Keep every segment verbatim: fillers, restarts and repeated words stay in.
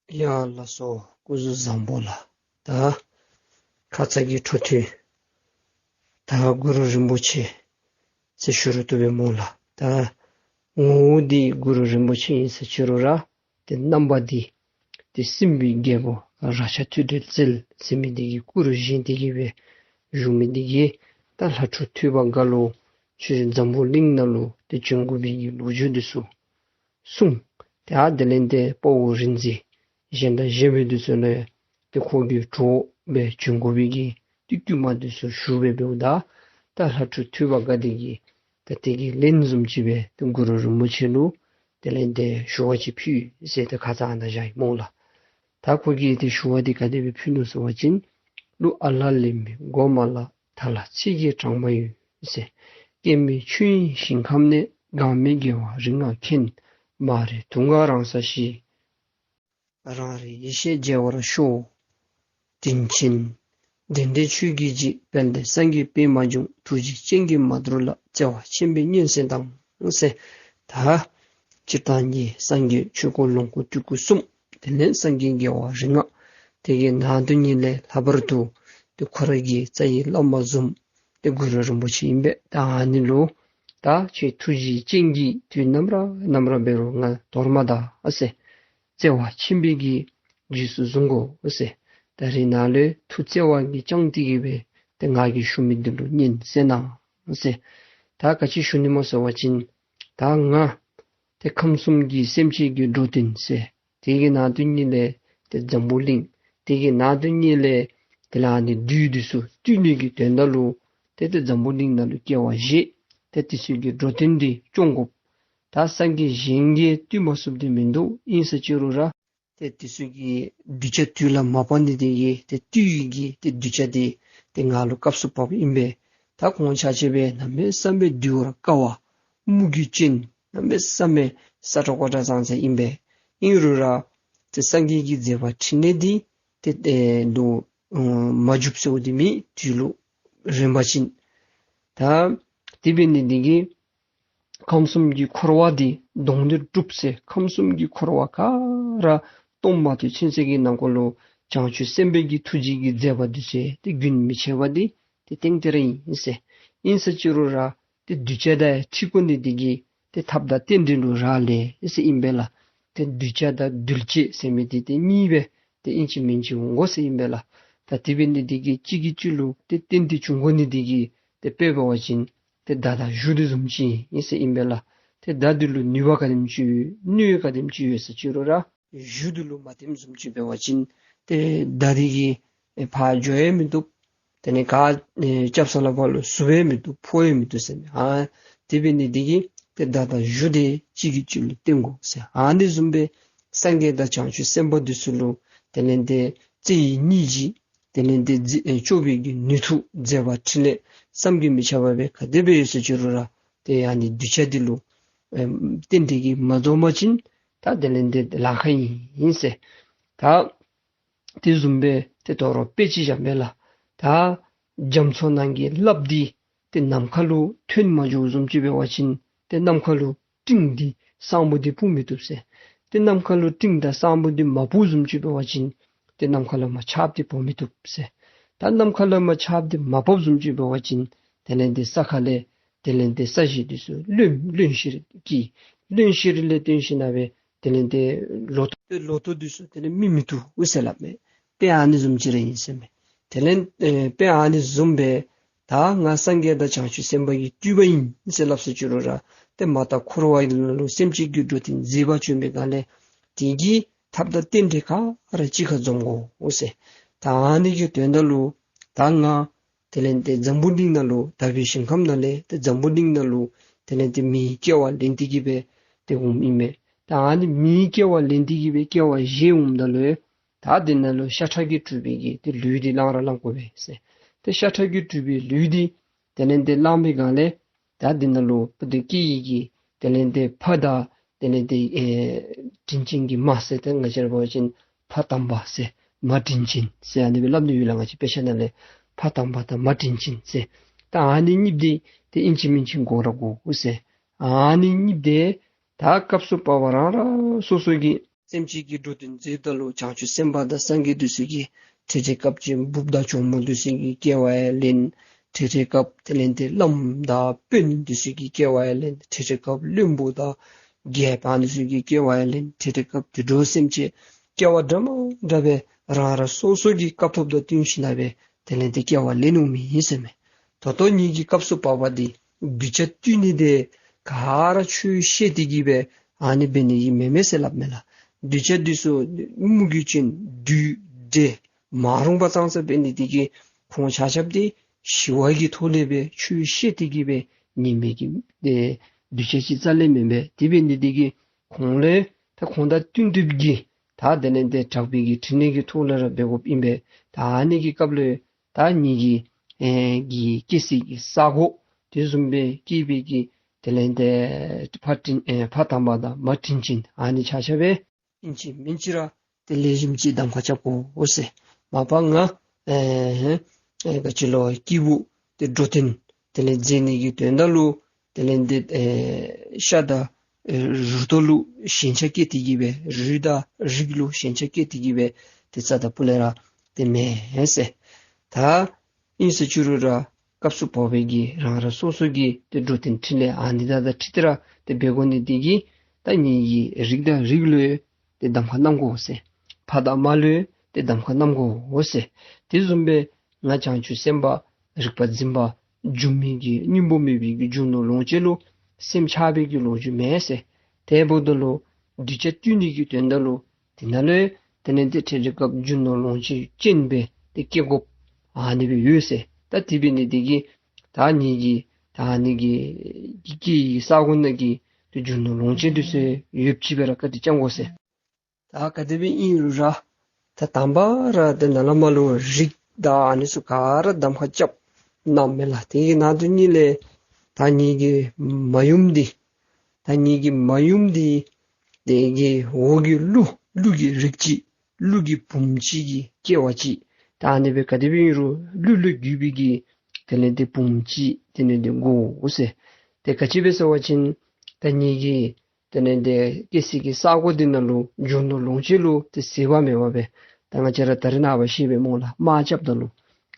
ཡ་ལགས་སོ། སྐུ་གཟུགས་བཟང་པོ་ལགས། ད་ཁ་ཙ་གི་འཕྲོ་མཐུད་ད་གུ་རུ་རིན་པོ་ཆེ་ཟེར་ཞུ་རུང་བཏུབ་པས་སྨོ་ལགས། ད་ངོ་བོ་འདི་གུ་རུ་རིན་པོ་ཆེ་ཨིན་ཟེར་ཞུ་རུང་ར་ཏེ་རྣམ་པ་འདི་ཏེ་སྲིན་པོའི་རྒྱལ་པོ་རཀྴ་ཐོད་ཕྲེང་རྩལ་ཟེར་མི་འདི་གི་སྐུ་རུ་བཞེངས་ཏེ་གི་སྦེ་བཞུགས་མི་འདི་གིས་ད་ལྷ་ཕྲུག་ཐོས་པ་དགའ་ལུ་ཁྱོད་འཛམ་བུ་གླིང་ནང་ལུ་ཏེ་བྱོན་དགོ་པའི་གི་ལོ་རྒྱུས་འདི་ཚུ་གསུངས། ཏེ་ཨ་དེ་ལས་ཏེ་དཔའ་བོ་རིག་འཛིན་གཞན་དང་གཞན་མི་འདི་ཚུ་ལུ་ཏེ་ཁོ་གི་གྲོགས་སྦེ་བྱོན་དགོ་པའི་གི་ཏེ་བསྐུལ་མ་འདི་ཚུ་ཞུ་སྦེ་འབདཝ་ད་ད་ལྷ་ཕྲུག་ཐོས་པ་དགའ་འདི་གིས་ད་དེ་གི་ལན་བཟུམ་ཅིག་སྦེ་ཏེ་གུ་རུ་རིན་པོ་ཆེ་ལུ་དེ་ལས་ཏེ་ཞུ་བ་ཅིག་ཕུལ་ཟེར་ཏེ་ཁ་ཙ་ཨ་ནཱ་བཞག་ཡི་སྨོ་ལགས། ད་ཁོ་གིས་ཏེ་ཞུ་བ་འདི་ག་དེ་སྦེ་ཕུལ་ནུག་ཟེར་བ་ཅིན། གླུ་ཨ་ལ་ལེན་མི་སྒོ་མ་ལ། ཐ་ལ་ཚིག་གི་གྲངས་མ་ཡོད་ཟེར། སྐྱེ་མེད་ཆོས་དབྱིངས་ཞིང་ཁམས་ནས། འགག་མེད་རྒྱལ་བ་རིག་སྔགས་མཁྱེན། མ་རིག་དུག་ལྔ་རང་ས་ཞི། རང་རིག་ཡེ་ཤེས་རྒྱས་པར་ཤོག། དྲིན་ཆེན། དེ་འདྲའི་ཆོས་ཀྱི་རྗེ་དཔལ་ལྡན་སངས་རྒྱས་པདྨ་འབྱུང་། ཐུགས་རྗེའི་སྤྱན་གྱིས་མ་དོར་ལ། བརྩེ་བ་ཆེན་པོས་སྙན་གསན་དང་ཟེར། ད་སྤྱིར་བཏང་གི་སངས་རྒྱས་ཆོས་སྐུ་ལོངས་སྐུ་སྤྲུལ་སྐུ་གསུམ། དེ་ལས་སངས་རྒྱས་རྒྱལ་བ་རིག་སྔགས། དེ་གི་ནང་དོན་ཉིད་ལས་ལྷག་པར་དུ་ཏེ་ཁོ་ར་གི་རྩ་བའི་བླ་མ་བཟུམ་ཏེ་གུ་རུ་རིན་པོ་ཆེ་ཨིན་པས། ད་ཨ་ནི་ལུ་ད་ཁྱོད་ཐུགས་རྗེའི་སྤྱན་གྱིས་དུས་ནམ་ར་ནམ་ར་འབད་རུང་ང་དོར་མ་ད་ཨ་ཟེར། བརྩེ་བ་ཆེན་པོའི་གི་རྗེས་སུ་བཟུང་དགོ་ཟེར། ད་རེས་ནཱ་ལུ་ཐུགས་བརྩེ་བ་གིས་བསྐྱངས་ཏེ་གི་སྦེ་ཏེ་ང་གིས་ཞུ་མི་འདི་ལུ་སྙན་གསན་གནང་ཟེར། ད་ག་ཅི་ཞུ་ནི་སྨོ་ཟེར་བ་ཅིན་ད་ང་ཏེ་ཁམས་གསུམ་གྱི་སེམས་ཅན་གྱི་འགྲོ་དོན་ཟེར། དེ་གི་ནང་དོན་ཉིད་ལས་ཏེ་འཛམ་བུ་གླིང་། དེ་གི་ནང་དོན་ཉིད་ལས་དེ་ལས་ཨ་ནི་བདུད་འདི་ཚུ་བཏུལ་ནི་གི་དོན་དག་ལུ་ཏེ་ཏེ་འཛམ་བུ་གླིང་ནང་ལུ་སྐྱེ་བ་བཞེས། ཏེ་དེ་ཚུ་གི་འགྲོ་དོན་འདི་སྐྱོང་དགོ། ད་སངས་རྒྱས་གཞན་གྱིས་བཏུལ་མ་ཚུགསཔ་འདི་མིན་འདུག། ཨིན་ཟེར་ཅི་རུང་ར་ཏེ་དེ་ཚུ་གི་གདུལ་བྱ་དུས་ལ་མ་བབ་ནི་དེ་གིས་ཏེ་བཏུལ་ནི་གི་ཏེ་གདུལ་བྱ་འདི་ཏེ་ང་ལུ་སྐབས་སུ་བབ་ཨིན་པས། ད་ཁོང་ཆ་ཁྱབ་སྦེ་གནམ་མེད་ས་མེད་འདུལ་བར་དཀའ་བ་མུ་གེ་ཅན་གནམ་མེད་ས་མེད་ས་ཁྲ་ཀོ་ཁྲ་ཙང་ཙ་ཨིན་པས། ཨིན་རུང་ར་ཏེ་སངས་རྒྱས་ཀྱི་མཛད་པ་འཕྲིན་ལས་འདི་ཏེ་ཏེ་ལུ་མ་འཇུགཔ་ཟེར་བ་འདི་མེད། དུས་ལུ་རན་པ་ཅིན། ད་དེ་འབད་ནི་འདི་གིས་ཁམས་གསུམ་གྱི་འཁོར་བ་འདི་སྡོང་དུ་གྲུབ་ཟེར། ཁམས་གསུམ་གྱི་འཁོར་བ་ག་ར་སྟོངམ་དེ་ཚུན་ཚོད་ཀྱི་ནང་འཁོད་ལུ་བྱང་ཆུབ་སེམས་དཔའི་གི་ཐུགས་རྗེ་གི་མཛད་པ་འདི་ཚུ་ཏེ་རྒྱུན་མི་འཆད་པ་འདི་ཏེ་ཏན་ཏན་ར་ཨིན་ཟེར། ཨིན་ཟེར་ཅི་རུང་ར་ཏེ་གདུལ་བྱ་དང་འཁྲིལ་དགོ་ནི་འདི་གིས་ཏེ་ཐབས་དང་རྟེན་འབྲེལ་ལུ་རག་ལས་ཟེར་ཨིན་པས་ལགས། ཏེ་གདུལ་བྱ་དང་གདུལ་བྱེད་ཟེར་མི་འདི་ཏེ་གཉིས་སྦེ་ཏེ་ཨིན་ཅི་མིན་ཅི་འོང་དགོ་ཟེར་ཨིན་པས་ལགས། ད་དེ་འབད་ནི་འདི་གིས་གཅིག་གིས་གཅིག་ལུ་ཏེ་བརྟེན་ཏེ་འབྱུང་དགོ་ནི་འདི་གིས་ཏེ་དཔེ་འབད་བ་ཅིན་ཏེ་མདའ་དང་གཞུ་འདི་བཟུམ་ཅིག་ཨིན་ཟེར་ཨིན་པས་ལགས། ཏེ་མདའ་འདི་ལུ་ནུས་པ་ག་དེམ་ཅིག་ཡོད་གནོད་ག་དེམ་ཅིག་ཡོད་ཟེར་ཅི་རུང་ར་གཞུ་འདི་ལུ་མ་བརྟེནམ་བཟུམ་ཅིག་འབད་བ་ཅིན་ཏེ་མདའ་འདི་གིས་ཨེ་ཕར་འགྱོ་ཡང་མི་བཏུབ། དེ་ལས་ག་ཨེ་རྐྱབ་ས་ལུ་ཕར་ལུ་ཟུག་ཡང་མི་བཏུབ། ཕོག་ཡང་མི་བཏུབ་ཟེར་མས། ཨ་དེ་འབད་ནི་འདི་གིས་ཏེ་མདའ་དང་གཞུ་འདི་གཅིག་གིས་གཅིག་ལུ་བརྟེན་དགོ་ཟེར། ཨ་ནི་བཟུམ་སྦེ་སངས་རྒྱས་དང་བྱང་ཆུབ་སེམས་དཔའ་འདི་ཚུ་ལུ་དེ་ལས་ཏེ་རྩེ་ཡི་སྙིང་རྗེ་དེ་ལས་ཏེ་རྩེ་ཨེ་སྐྱོབ་པའི་གི་ནུས་མཐུ་མཛད་པ་འཕྲིན་ལས་བསམ་གྱིས་མི་ཁྱབ་པ་སྦེ་ག་དེ་སྦེ་ཡོད་ཟེར་ཅི་རུང་ར་ཏེ་ཨ་ནི་གདུལ་བྱ་འདི་ལུ་ཨེ་རྟེན་འབྲེལ་གྱིས་མ་འཛོམས་པ་ཅིན་ད་དེ་ལས་ཏེ་ལཱ་ཁག་ཨིན་ཟེར། ད་དེ་བཟུམ་སྦེ་ཏེ་དོ་རུང་དཔེ་ཅིག་བཞག་མས་ལགས། ད་རྒྱ་མཚོ་ནང་གི་རླབས་འདི་ཏེ་ནམ་མཁའ་ལུ་ཐོན་མ་འགྱོཝ་བཟུམ་ཅིག་འབད་བ་ཅིན་ཏེ་ནམ་མཁའ་ལུ་སྤྲིན་འདི་ས་སྨུག་འདི་སྤུབ་མི་བཏུབ་ཟེར། ཏེ་ནམ་མཁའ་ལུ་སྤྲིན་དང་ས་སྨུག་འདི་མ་སྤུབ་བཟུམ་ཅིག་འབད་བ་ཅིན་ཏེ་ནམ་མཁའ་ལས་མར་ཆརཔ་འདི་འབབ་མི་བཏུབ་ཟེར། ད་ནམ་མཁའ་ལས་མར་ཆརཔ་འདི་མ་འབབ་བཟུམ་ཅིག་འབད་བ་ཅིན་དེ་ལས་ཏེ་ས་ཁ་ལས་དེ་ལས་ཏེ་ས་གཞི་འདི་ཚུ་རློན་རློན་གཤེར་གྱི་རློན་གཤེར་ལས་བརྟེན་ཞིནམ་ལས་དེ་ལས་ཏེ་ལོ་ཐོག་ལོ་ཐོག་འདི་ཚུ་དེ་ལས་སྨིན་མི་བཏུབ་འོང་ཟེར་སླབ་མས། དཔེ་ཨ་ནི་བཟུམ་ཅིག་ར་ཨིན་ཟེར་མས། དེ་ལས་ཨེ་དཔེ་ཨ་ནི་བཟུམ་སྦེ་ད་ང་སངས་རྒྱས་དང་བྱང་ཆུབ་སེམས་དཔའ་གི་སྤྲུལ་པ་ཨིན་ཟེར་སླབ་ཟེར་ཅི་རུང་ར་ཏེ་མ་དག་འཁོར་བ་ལུ་སེམས་ཅན་གྱི་འགྲོ་དོན་མཛད་པར་བྱོན་པའི་སྒང་ལས་དེ་གི་ཐབས་དང་རྟེན་འབྲེལ་ག་ར་གཅིག་ཁར་འཛོམས་དགོ་འོང་ཟེར། ད་ཨ་ནི་གི་དོན་དག་ལུ་ད་ང་དེ་ལས་ཏེ་འཛམ་བུ་གླིང་ནང་ལུ་དག་པའི་ཞིང་ཁམས་ནང་ལས་ཏེ་འཛམ་བུ་གླིང་ནང་ལུ་དེ་ལས་ཏེ་མིའི་སྐྱེ་བ་ལེན་ཏེ་གི་སྦེ་ཏེ་འོངམ་ཨིན་མས། ད་ཨ་ནི་མིའི་སྐྱེ་བ་ལེན་ཏེ་གི་སྦེ་སྐྱེ་བ་བཞེས་འོངམ་ད་ལུ་ད་འདི་ནང་ལུ་ཤ་ཁྲག་གིས་གྲུབ་པའི་གི་ཏེ་ལུས་འདི་བླང་ར་བླང་དགོ་པས་ཟེར། ཏེ་ཤ་ཁྲག་གིས་གྲུབ་པའི་ལུས་འདི་དེ་ལས་ཏེ་བླང་པའི་སྒང་ལས་ད་འདི་ནང་ལུ་ཏེ་སྐྱེ་ཡི་གི་དེ་ལས་ཏེ་ཕ་དང་དེ་ལས་ཏེ་ཨེ་དྲིན་ཅན་གྱི་མ་ཟེར་ཏེ་ང་བཅས་ར་འབད་བ་ཅིན་ཕ་དམ་པ་ཟེར་མ་དྲིན་ཅན་ཟེར་ཨ་ནི་སྦེ་སླབ་ནི་ཡོད་ལགས། ང་བཅས་དཔེ་ཆ་ནང་ལས་ཕ་དམ་པ་དང་མ་དྲིན་ཅན་ཟེར། ད་ཨ་ནི་གཉིས་འདི་ཏེ་ཨིན་ཅི་མིན་ཅི་དགོ་ར་དགོ་འོང་ཟེར། ཨ་ནི་གཉིས་འདི་ད་སྐབས་སུ་བབ་པ་རང་རང་སོ་སོ་གི་ སེམས་ཅན་གྱི་འགྲོ་དོན་མཛདཔ་ད་ལུ་བྱང་ཆུབ་སེམས་དཔའ་དང་སངས་རྒྱས་འདི་ཚུ་གིས་ཐེངས་ཐེངས་སྐབས་ཅིག་འབུཔ་དང་གྱོགམོ་འདི་ཚུ་གི་སྐྱེ་བ་ཡང་ལེན། ཐེངས་ཐེངས་སྐབས་དེ་ལས་ཏེ་བླམ་དང་དཔོན་འདི་ཚུ་གི་སྐྱེ་བ་ཡང་ལེན། ཐེངས་ཐེངས་སྐབས་བློན་པོ་དང་རྒྱལཔོ་འདི་ཚུ་གི་སྐྱེ་བ་ཡང་ལེན། ཐེངས་ཐེངས་སྐབས་དུད་འགྲོ་སེམས་ཅན་སྐྱེ་བ་འདྲ་མ་འདྲཝ་སྦེ་རང་རང་སོ་སོ་གི་སྐབས་ཐོབ་དང་བསྟུན་ཞིནམ་ལས་དེ་ལས་ཏེ་སྐྱེ་བ་ལེན་འོང་མི་ཨིན་ཟེར་མས། ད་ལྟོ་ངེ་གི་སྐབས་སུ་བབ་པ་འདི་གདུལ་བྱ་བཏུལ་ནི་འདི་ག་ར་ཆོས་བཤད་དེ་གིས་སྦེ་ཨ་ནི་འབད་ནི་ཨིན་མེན་མས་ཟེར་སླབ་མས་ལགས། གདུལ་བྱ་འདི་ཚུ་མུ་གེ་ཅན་བདུད་འདྲེ་མ་རུངས་པ་ཙང་ཙ་འབད་ནི་འདི་གིས་ཁོང་ཆ་ཁྱབ་འདི་ཞི་བ་གི་ཐོག་ལས་སྦེ་ཆོས་བཤད་དེ་གིས་སྦེ་ཉན་མི་གི་ཨེ་གདུལ་བྱ་ཅིག་རྩ་ལས་མེན་པས། དེ་འབད་ནི་འདི་གིས་ཁོང་ལུ་ད་ཁོང་དང་བསྟུན་ཏེ་གིས་ད་དེ་ལས་ཏེ་དྲག་པོའི་གི་ཕྲིན་ལས་ཀྱི་ཐོག་ལས་ར་འབད་དགོཔ་ཨིན་པས། ད་ཨ་ནི་གི་སྐབས་ལུ་ད་ངེ་གི་ཨེ་གི་སྐྱེ་སའི་གི་ས་གོ་དེ་བཟུམ་སྦེ་སྐྱེས་པའི་གི་དེ་ལས་ཏེ་ཕ་དྲིན་ཨེ་ཕ་དམ་པ་དང་མ་དྲིན་ཅན་ཨ་ནི་ཆ་ཁྱབ་སྦེ་ཨིན་ཅི་མིན་ཅི་ར་ཏེ་ལེགས་ཤོམ་ཅིག་གདམ་ཁ་རྐྱབ་དགོ་ཟེར། མ་པ་ང་ཨེ་ཨེ་ག་ཅི་ལོ་སྐྱེས་བུ་ཏེ་འགྲོ་དོན་དེ་ལས་མཛད་ནི་གི་དོན་དག་ལུ་དེ་ལས་ཏེ་ཨེ་ཤ་དང་ཨེ་རུས་ཏོ་ལུ་ཞེན་ཆགས་སྐྱེས་ཏེ་གིས་སྦེ་རུས་དང་རིགས་ལུ་ཞེན་ཆགས་སྐྱེས་ཏེ་གིས་སྦེ་ཏེ་རྩ་དང་སྤུ་ལས་ར་ཏེ་མེན་ཟེར། ད་ཨིན་ཟེར་ཅི་རུང་ར་སྐབས་སུ་བབ་པའི་གི་རང་རང་སོ་སོ་གི་ཏེ་འགྲོ་དོན་ཕྲིན་ལས་ཨ་ནི་དང་དང་འཁྲིལ་ཏེ་ར་ཏེ་འབད་དགོ་ནི་འདི་གིས་ད་ངེ་གི་རིགས་དང་རིགས་ལུ་ཏེ་གདམ་ཁ་གནང་དགོ་ཟེར། ཕ་དང་མ་ལུ་ཏེ་གདམ་ཁ་གནང་དགོ་ཟེར། དེ་བཟུམ་སྦེ་ང་བྱང་ཆུབ་སེམས་དཔའ་རིག་པ་འཛིན་པ་སྒྱུ་མའི་གི་སྙིང་པོ་མེད་པའི་གི་རྒྱུ་ནོར་ལོངས་སྤྱོད་ལུ་སེམས་ཆགས་པའི་གི་ལོ་རྒྱུས་མེན་ཟེར། དེ་འབདཝ་ད་ལུ་གདུལ་བྱ་བཏུལ་ནི་གི་དོན་དག་ལུ་དེ་ནང་ལུ་དེ་ལས་ཏེ་ཐེངས་རེ་སྐབས་རྒྱུ་ནོར་ལོངས་སྤྱོད་ཅན་སྦེ་ཏེ་སྐྱེ་དགོཔ་ཨ་ནི་སྦེ་ཡོད་ཟེར། ད་དེ་འབད་ནི་འདི་གིས་ད་ངེ་གི་ད་ཨ་ནི་གི་གི་གི་ས་གོ་ནང་གི་ཏེ་རྒྱུ་ནོར་ལོངས་སྤྱོད་འདི་ཚུ་ཡོདཔ་ཅིག་སྦེ་ར་བཀའ་དྲིན་བསྐྱང་དགོ་ཟེར། ད་ག་དེ་སྦེ་ཨིན་རུང་ར་ད་དང་པ་ར་ཏེ་ནཱ་ལས་མར་ལུ་རིགས་དང་ཨ་ནི་ཚུ་ག་ར་གདམ་ཁ་རྐྱབ་གནངམ་མས་ལགས། དེ་གི་ནང་དོན་ཉིད་ལས་ད་ངེ་གི་མ་ཡུམ་འདི་ད་ངེ་གི་མ་ཡུམ་འདི་དེ་གི་འོག་གི་ཀླུ་ཀླུ་གི་རིགས་ཅིག་ཀླུ་གི་བུམོ་ཅིག་གི་སྐྱེ་བ་ཅིག་ད་ཨ་ནི་སྦེ་ག་དེ་སྦེ་ཨིན་རུང་ཀླུ་ལུ་གྱུར་པའི་གི་དེ་ལས་ཏེ་བུམོ་ཅིག་དེ་ལས་ཏེ་དགོ་ཟེར། ཏེ་ག་ཅི་སྦེ་ཟེར་བ་ཅིན་ད་ངེ་གི་དེ་ལས་ཏེ་སྐྱེ་སའི་གི་ས་གོ་འདི་ནང་ལུ་རྒྱུ་ནོར་ལོངས་སྤྱོད་ལུ་ཏེ་ཟད་པ་མེད་པ་སྦེ་ད་ང་བཅས་ར་ད་རེས་ནངས་པ་ཤེས་པས་སྨོ་ལགས། དམག་རྐྱབ་ད་ལུ་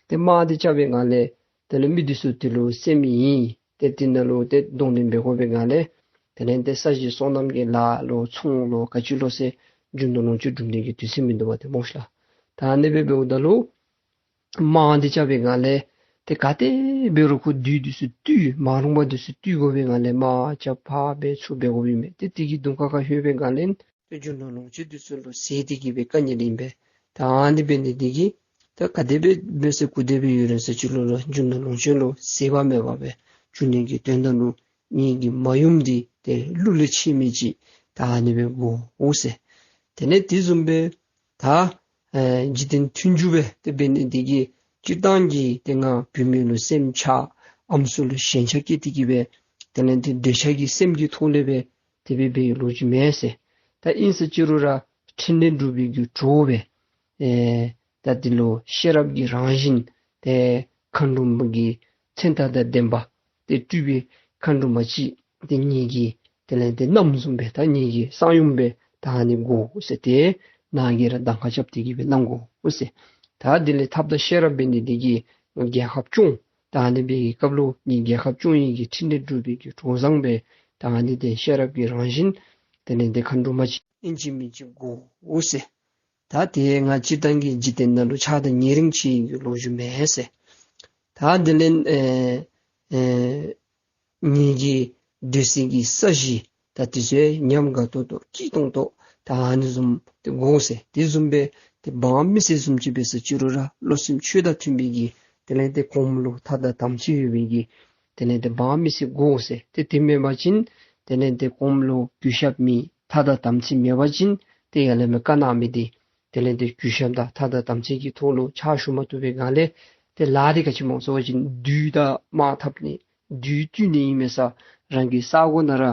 ཏེ་དམག་འདི་རྐྱབ་པའི་སྒང་ལས་དེ་ལས་མི་འདི་ཚུ་དེ་ལུ་སེམས་ཡེངས་ཏེ་དེ་ནང་ལུ་ཏེ་གདོང་ལེན་འབད་དགོ་པའི་སྒང་ལས་དེ་ལས་ཏེ་ས་གཞི་སོ་ནམ་གྱི་ལཱ་ལོ་ཚོང་ལོ་ག་ཅི་ལོ་ཟེར་རྒྱུ་ནོར་ལོངས་སྤྱོད་སྒྲུབ་ནི་གི་དུས་ཚོད་མིན་འདུག་པ་ཏེ་སྨོ་ཤ་ལགས། ད་ཨ་ནི་སྦེ་འབདཝ་ད་ལུ་དམག་འདི་རྐྱབ་པའི་སྒང་ལས་ཏེ་ག་ཏེ་འབད་རུང་ཁོ་བདུད་འདི་ཚུ་བཏུལ་མ་རུངས་པ་འདི་ཚུ་བཏུལ་དགོ་པའི་སྒང་ལས་དམག་རྐྱབ་ཕར་འབད་ཚུར་འབད་དགོཔ་ཨིན་མས། ཏེ་དེ་གི་གདོང་ཁ་ཁར་ལྷོད་པའི་སྒང་ལས་ཏེ་རྒྱུ་ནོར་ལོངས་སྤྱོད་འདི་ཚུ་ལུ་ཟད་དེ་གིས་སྦེ་དཀའ་ངལ་ཨིན་པས། ད་ཨ་ནི་འབད་ནི་འདི་གིས་ད་ག་དེ་སྦེ་འབད་ཟེར་གུ་དེ་སྦེ་ཡོད་རུང་ཟེར་ཅི་ལོ་ལོ་རྒྱུ་ནོར་ལོངས་སྤྱོད་ལུ་ཟད་པ་མེད་པ་སྦེ་འགྱུར་ནི་གི་དོན་དག་ལུ་ངེ་གི་མ་ཡུམ་འདི་ཏེ་ཀླུ་ལས་ཆད་མི་ཅིག་ད་ཨ་ནི་སྦེ་དགོ་འོང་ཟེར། དེ་ལས་དེ་བཟུམ་སྦེ་ད་ཨེ་འཇིག་རྟེན་མཐུན་འཇུག་སྦེ་ཏེ་འབད་ནི་འདི་གིས་སྤྱིར་བཏང་གི་ཏེ་ང་བུད་མེད་ལུ་སེམས་ཆགས་ཨམ་སྲུ་ལུ་ཞེན་ཆགས་སྐྱེས་ཏེ་གིས་སྦེ་དེ་ལས་ཏེ་འདོད་ཆགས་ཀྱི་སེམས་ཀྱི་ཐོག་ལས་སྦེ་དེ་སྦེ་འབད་བའི་ལོ་རྒྱུས་མེན་ཟེར། ད་ཨིན་ཟེར་ཅི་རུང་ར་ཕྲིན་ལས་སྒྲུབ་པའི་གི་གྲོགས་སྦེ་ཨེ་ད་འདི་ལུ་ཤེས་རབ་ཀྱི་རང་བཞིན་ཏེ་མཁའ་འགྲོ་མ་གི་མཚན་རྟགས་དང་ལྡན་པ་ཏེ་སྤྲུལ་པའི་མཁའ་འགྲོ་མ་ཅིག་ཏེ་ངེ་གི་དེ་ལས་ཏེ་མནའམ་བཟུམ་སྦེ་ད་ངེ་གི་གསང་ཡུམ་སྦེ་ད་ཨ་ནི་དགོ་ཟེར། ཏེ་ནཱ་གིས་ར་གདམ་ཁ་རྐྱབ་སྟེ་གིས་སྦེ་གནང་དགོ་ཟེར། ད་དེ་ལས་ཐབས་དང་ཤེས་རབ་འབད་ནི་འདི་གིས་རྒྱལ་ཁབ་སྐྱོང་ད་ཨ་ནི་འབད་བའི་སྐབས་ལུ་ངེ་རྒྱལ་ཁབ་སྐྱོང་ནི་གི་ཕྲིན་ལས་སྒྲུབ་པའི་གི་གྲོགས་བཟང་སྦེ་ད་ཨ་ནི་ཏེ་ཤེས་རབ་ཀྱི་རང་བཞིན་དེ་ལས་ཏེ་མཁའ་འགྲོ་མ་ཅིག་ཨིན་ཅི་མིན་ཅི་དགོ་འོང་ཟེར། ད་ཏེ་ང་སྤྱིར་བཏང་གི་འཇིག་རྟེན་ནང་ལུ་ཆགས་སྡང་ཉེ་རིང་ཆེ་བའི་གི་ལོ་རྒྱུས་མེན་ཟེར། ད་དེ་ལས་ཨེ་ཨེ་ངེ་གི་སྡོད་སའི་གི་ས་གཞི་ད་དེ་ཚུ་ཉམས་དགའ་ཏོག་ཏོ་སྐྱིད་ཏོང་ཏོ་ད་ཨ་ནི་བཟུམ་ཏེ་དགོ་ཟེར། དེ་བཟུམ་སྦེ་ཏེ་འབངས་མི་སེར་བཟུམ་ཅིག་འབད་ཟེར་ཅི་རུང་ར་བློ་སེམས་ཆོས་དང་མཐུན་པའི་གི་དེ་ལས་ཏེ་གོངམ་ལུ་ཐ་དང་དམ་ཚིག་ཡོད་པའི་གི་དེ་ལས་ཏེ་འབངས་མི་སེར་དགོ་ཟེར། ཏེ་དེ་མེད་པ་ཅིན་དེ་ལས་ཏེ་གོངམ་ལུ་གུས་ཞབས་མེད་ཐ་དང་དམ་ཚིག་མེད་པ་ཅིན་ཏེ་ཡར་ལས་མར་བཀའ་གནང་མི་འདི་དེ་ལས་ཏེ་གུས་ཞབས་དང་ཐ་དང་དམ་ཚིག་གི་ཐོག་ལུ་ཕྱག་ཞུ་མ་བཏུབ་པའི་སྒང་ལས་ཏེ་ལཱ་འདི་ག་ཅི་སྨོ་ཟེར་བ་ཅིན་བདུད་དང་དམག་འཐབ་ནི་བདུད་བཏུལ་ནི་ཨིན་མས་ས། རང་གི་ས་གོ་ནང་ར་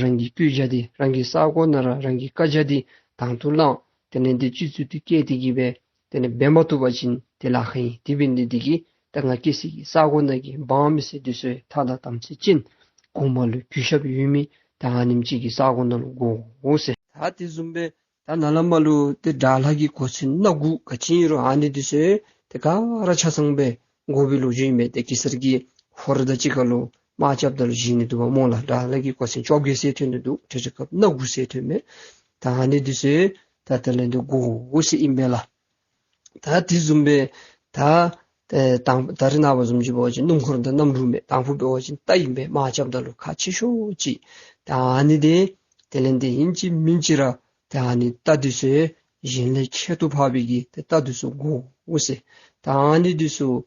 རང་གི་བཀོད་རྒྱ་འདི་རང་གི་ས་གོ་ནང་ར་རང་གི་བཀའ་རྒྱ་འདི་དང་དུ་བླངས་དེ་ལས་ཏེ་སྤྱི་གཙུག་ཏུ་བཀལ་ཏེ་གིས་སྦེ་དེ་ལས་འབད་མ་བཏུབ་པ་ཅིན་ཏེ་ལཱ་ཁག་ཨིན། དེ་འབད་ནི་འདི་གིས་ད་ང་སྐྱེ་སའི་གི་ས་གོ་ནང་གི་འབངས་མི་སེར་འདི་ཚུ་ཐ་དང་དམ་ཚིག་ཅན་གོངམ་ལུ་གུས་ཞབས་ཡོད་མི་ད་ཨ་ནེམ་ཅིག་གི་ས་གོ་ནང་ལུ་དགོ་འོང་ཟེར། ད་དེ་བཟུམ་སྦེ་ ད་ནཱ་ལས་མར་ལུ་ཏེ་དགྲ་ལྷ་གི་གོ་མཚོན་སྣ་དགུ་ག་ཅི་ཨིན་རུང་ཨ་ནི་འདི་ཚུ་ཏེ་ག་ར་ཆ་ཚང་སྦེ་དགོ་པའི་ལོ་རྒྱུས་ཨིན་པས། ཏེ་གེ་སར་གྱི་ཧོར་དང་གཅིག་ཁར་ལུ་དམག་རྐྱབ་ད་ལུ་བཞེས་ནི་འདུག་པ་སྨོ་ལགས། དགྲ་ལྷ་གི་གོ་མཚོན་བཅོ་བརྒྱད་ཟེར་ཐོན་ནི་འདུག། ཏེ་དེ་སྐབས་སྣ་དགུ་ཟེར་ཐོན་མས། ད་ཨ་ནི་འདི་ཚུ་ད་དེ་ལས་འདི་དགོ་ཟེར་ཨིན་པས་ལགས། ད་དེ་བཟུམ་སྦེ་ད་ཏེ་དང་ད་རེས་ནངས་པ་བཟུམ་ཅིག་འབད་བ་ཅིན་སྣུམ་འཁོར་དང་གནམ་གྲུ་མས། དང་ཕུ་འབད་བ་ཅིན་རྟ་ཨིན་པས། དམག་རྐྱབ་ད་ལུ་ཁག་ཆེ་ཤོས་ཅིག། ད་ཨ་ནི་འདི་དེ་ལས་འདི་ཨིན་ཅི་མིན་ཅི་ར་ད་ཨ་ནི་རྟ་འདི་ཚུ་གཞན་ལས་ཁྱད་དུ་འཕགས་པའི་གི་ཏེ་རྟ་འདི་ཚུ་དགོ་ཟེར། ད་ཨ་ནི་འདི་ཚུ་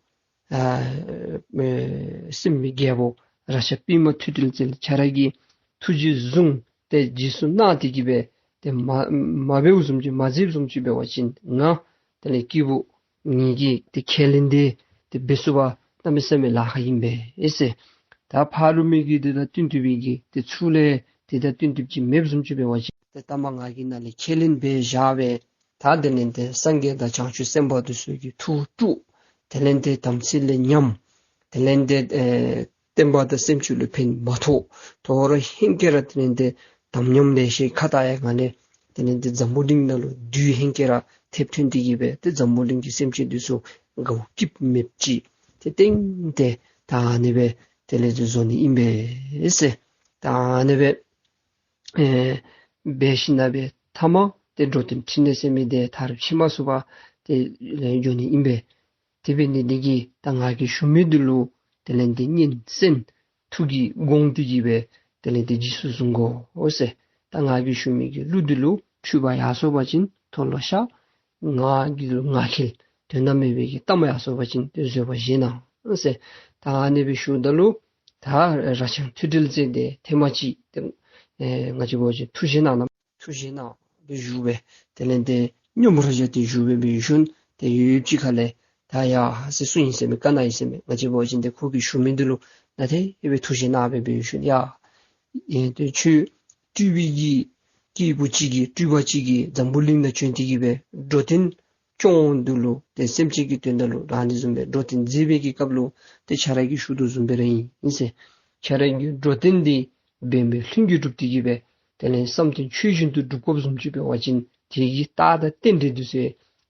ཨ་ཨེ་སྲིན་པོའི་རྒྱལ་པོ་རཀྴ་པདྨ་མཐུ་དྲིལ་རྩལ་ཁྱོད་ར་གིས་ཐུགས་རྗེས་བཟུང་སྟེ་རྗེས་སུ་གནང་སྟེ་གི་སྦེ་ཏེ་མ་མ་འབདཝ་བཟུམ་ཅིག་མ་མཛདཔ་བཟུམ་ཅིག་འབད་བ་ཅིན་ང་དེ་ལས་སྐྱེས་བུ་ངེ་གི་ཏེ་ཁས་ལེན་འདི་ཏེ་འབད་ཚུགས་པ་གནམ་མེད་ས་མེད་ལཱ་ཁག་ཨིན་པས་ཟེར། ད་ཕ་རོལ་མི་གི་དེ་དང་བསྟུན་ཏེ་སྦེ་གི་ཏེ་ཚུར་ལས་དེ་དང་བསྟུན་ཏེ་ཅིག་མེདཔ་བཟུམ་ཅིག་འབད་བ་ཅིན་ཏེ་ད་མ་ང་གིས་ནཱ་ལས་ཁས་ལེན་འབད་བཞག་སྦེ་ད་དེ་ལས་ཏེ་སངས་རྒྱས་དང་བྱང་ཆུབ་སེམས་དཔའ་འདི་ཚུ་གི་ཐུགས་དཀྲུགས། དེ་ལས་ཏེ་དམ་ཚིག་ལས་ཉམས། དེ་ལས་ཏེ་ཨེ་བསྟན་པ་དང་སེམས་ཅན་ལུ་ཕན་མ་ཐོགས། དོ་རུང་ཧེང་སྐལ་ར་དེ་ལས་ཏེ་དམ་ཉམས་ལེ་ཤ་ཁ་ཏ་ཡ་ག་ལས་དེ་ལས་ཏེ་འཛམ་བུ་གླིང་ནང་ལུ་བདུད་ཧེང་སྐལ་ར་ཐེབས་ཐོན་ཏེ་གི་སྦེ་ཏེ་འཛམ་བུ་གླིང་གི་སེམས་ཅན་འདི་ཚུ་དགའཝ་སྐྱིདཔ་མེདཔ་ཅིག་ཏེ་ཏེ་ཏེ་ད་ཨ་ནི་སྦེ་དེ་ལས་ཏེ་བཟོ་ནི་ཨིན་པས་ཟེར། ད་ཨ་ནི་སྦེ་ཨེ་འབད་ཞིནམ་ལས་ཐ་མ་ཏེ་འགྲོ་དོན་ཕྲིན་ལས་ཟེར་མི་འདི་མཐར་ཕྱིན་མ་ཚུགས་པར་ཏེ་ལས་འགྱོ་ནི་ཨིན་པས། དེ་འབད་ནི་འདི་གིས་ད་ང་གིས་ཞུ་མི་འདི་ལུ་དེ་ལས་ཏེ་སྙན་གསན་ཐུགས་ཀྱིས་དགོངས་ཏེ་གི་སྦེ་དེ་ལས་ཏེ་རྗེས་སུ་བཟུང་དགོ་ཟེར། ད་ང་གིས་ཞུ་མི་གི་གླུ་འདི་ལུ་འཁྲུལ་པ་ཡར་སོང་པ་ཅིན་མཐོལ་ལོ་བཤགས། ང་གི་ལུ་ངག་འཁྱལ་དོན་དག་མེད་པའི་གི་གཏམ་ཡར་སོང་པ་ཅིན་ཏེ་བཟོད་པ་བཞེས་གནང་ཟེར། ད་ཨ་ནི་སྦེ་ཞུཝ་ད་ལུ་ད་རཀྴ་མཐུ་དྲིལ་རྩལ་འདི་ཐེངས་མ་གཅིག་ཏེ་ཨེ་ང་བཅས་འབད་བ་ཅིན་ཐུགས་བཞེས་གནང་གནང་ཐུགས་བཞེས་གནང་སྦེ་བཞུགས་སྦེ་དེ་ལས་ཏེ་སྙོམས་པར་བཞག་སྟེ་བཞུགས་སྦེ་འབད་ཞིནམ་ཏེ་ཡུདཔ་ཅིག་ཁ་ལས་ད་ཡ་ཟེར་སུ་ཨིན་ཟེར་མས་ག་ན་ཨིན་ཟེར་མས། ང་བཅས་འབད་བ་ཅིན་ཏེ་ཁོ་གིས་ཞུ་མི་འདི་ལུ་ད་དེ་སྦེ་ཐུགས་བཞེས་གནང་སྦེ་འབད་ཞིནམ་ཡ་ཨེ་ཏེ་ཁྱོད་སྤྲུལ་པའི་གི་སྐྱེས་བུ་ཅིག་གིས་སྤྲུལ་པ་ཅིག་གིས་འཛམ་བུ་གླིང་ནང་བྱོན་ཏེ་གི་སྦེ་འགྲོ་དོན་སྐྱོང་འོང་དོ་ལོ། ཏེ་སེམས་ཅན་གྱི་དོན་དག་ལུ་རང་འདི་བཟུམ་སྦེ་འགྲོ་དོན་མཛད་པའི་གི་སྐབས་ལུ་ཏེ་ཁྱོད་ར་གིས་ཞུ་དོ་བཟུམ་སྦེ་ར་ཨིན་ཨིན་ཟེར། ཁྱོད་ར་གི་འགྲོ་དོན་འདི་འབད་མེད་ལྷུན་གྱིས་གྲུབ་སྟེ་གི་སྦེ་དེ་ལས་བསམ་དོན་ཆོས་བཞིན་དུ་འགྲུབ་དགོཔ་བཟུམ་ཅིག་འབད་བ་ཅིན་དེ་གི་རྟགས་དང་རྟེན་འབྲེལ་འདི་ཚུ་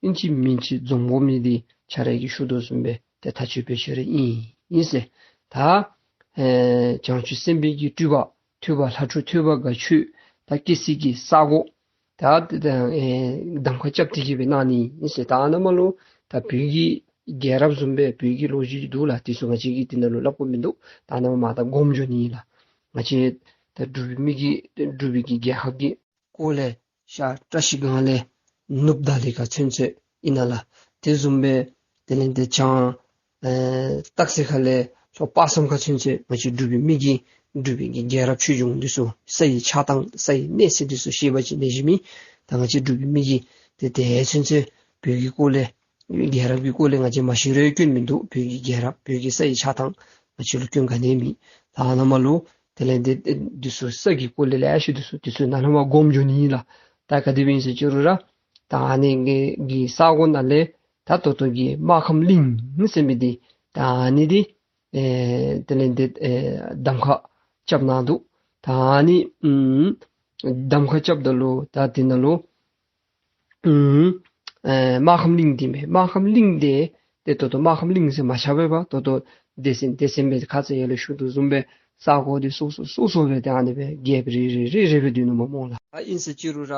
ཨིན་ཅི་མིན་ཅི་འཛོམས་དགོ་མི་འདི་ཁྱོད་ར་གིས་ཞུ་དོ་བཟུམ་སྦེ་ཏེ་ཐག་ཆོད་པའི་ཆོས་ར་ཨིན་ཨིན་ཟེར། ད་ཨེ་བྱང་ཆུབ་སེམས་དཔའི་གི་སྤྲུལ་པ་ཐོས་པ་ལྷ་ཕྲུག་ཐོས་པ་དགའ་ཁྱོད་ད་སྐྱེ་སྲིད་ཀྱི་ས་གོ་ད་ད་ཨེ་གདམ་ཁ་རྐྱབ་སྟེ་གི་སྦེ་གནང་ནི་ཨིན་ཟེར། ད་ཨ་ནཱ་མར་ལུ་ད་བོད་ཀྱི་རྒྱལ་རབས་བཟུམ་སྦེ་བོད་ཀྱི་ལོ་རྒྱུས་འདུག་ལགས། དེ་ཚུ་ང་བཅས་ཀྱིས་དེ་ནང་ལུ་སླབ་དགོཔ་མིན་འདུག། ད་ཨ་ནཱ་མར་ད་སྒོམ་འགྱོ་ནི་ཨིན་ལགས། ང་བཅས་ད་འབྲུག་པའི་མི་གི་འབྲུག་པའི་གི་རྒྱལ་ཁབ་ཀྱི་སྐོར་ལས་ཤར་བཀྲ་ཤིས་སྒང་ལས་ནུབ་བརྡ་གླིང་ཁ་ཚུན་ཚོད་ཨིན་ན་ལགས། དེ་བཟུམ་སྦེ་དེ་ལས་ཏེ་བྱང་ཨེ་སྟག་རྩེ་ཁ་ལས་ལྷོ་དཔག་བསམ་ཁ་ཚུན་ཚོད་ང་བཅས་འབྲུག་པའི་མི་གི་འབྲུག་པའི་གི་རྒྱལ་རབས་ཆོས་འབྱུང་འདི་ཚུ་ས་ཡི་ཆགས་སྟངས་ས་ཡི་གནས་ཚད་འདི་ཚུ་ཤེས་པ་ཅིན་ལེགས་ཤོམ་ཨིན། ད་ང་བཅས་འབྲུག་པའི་མི་གིས་ཏེ་དེ་ཚུན་ཚོད་བོད་ཀྱི་སྐོར་ལས་རྒྱལ་རབས་ཀྱི་སྐོར་ལས་ང་བཅས་མ་ཤེས་རུང་སྐྱོན་མིན་འདུག། བོད་ཀྱི་རྒྱལ་རབས་བོད་ཀྱི་ས་ཡི་ཆགས་སྟངས་ང་བཅས་ལུ་སྐྱོན་ག་ནི་མེད། ད་ཨ་ནཱ་མར་ལུ་དེ་ལས་ཏེ་འདི་ཚུ་ས་གི་སྐོར་ལས་ལེ་ཤ་འདི་ཚུ་དེ་ཚུ་ནཱ་ལས་མར་སྒོམ་འགྱོ་ནི་ཨིན་ལགས། ད་ག་དེ་སྦེ་ཨིན་ཟེར་ཅི་རུང་ར་ད་ཨ་ནི་གི་གི་ས་གོ་ནང་ལས་ད་ད་ལྟོ་གི་སྨར་ཁམས་གླིང་ཟེར་མི་འདི་ད་ཨ་ནི་འདི་ཨེ་དེ་ལས་ཏེ་ཨེ་གདམ་ཁ་རྐྱབ་གནང་འདུག། ད་ཨ་ནི་ཨམ་གདམ་ཁ་རྐྱབ་ད་ལུ་ད་དེ་ནང་ལུ་ཨམ་ཨེ་སྨར་ཁམས་གླིང་འདི་མས། སྨར་ཁམས་གླིང་འདི་ཏེ་ད་ལྟོ་སྨར་ཁམས་གླིང་ཟེར་མ་ཆགས་པས་པ། ད་ལྟོ་སྡེ་ཚན་སྡེ་ཚན་སྦེ་ཁ་ཙ་ཡར་ལས་ཞུ་དོ་བཟུམ་སྦེ་ས་གོ་འདི་སོ་སོ་སོ་སོ་སྦེ་ཏེ་ཨ་ནི་སྦེ་རྒྱལཔོ་རེ་རེ་རེ་རེ་སྦེ་སྡོད་ནུག་པ་སྨོ་ལགས། ཨ་ཨིན་ཟེར་ཅི་རུང་ར་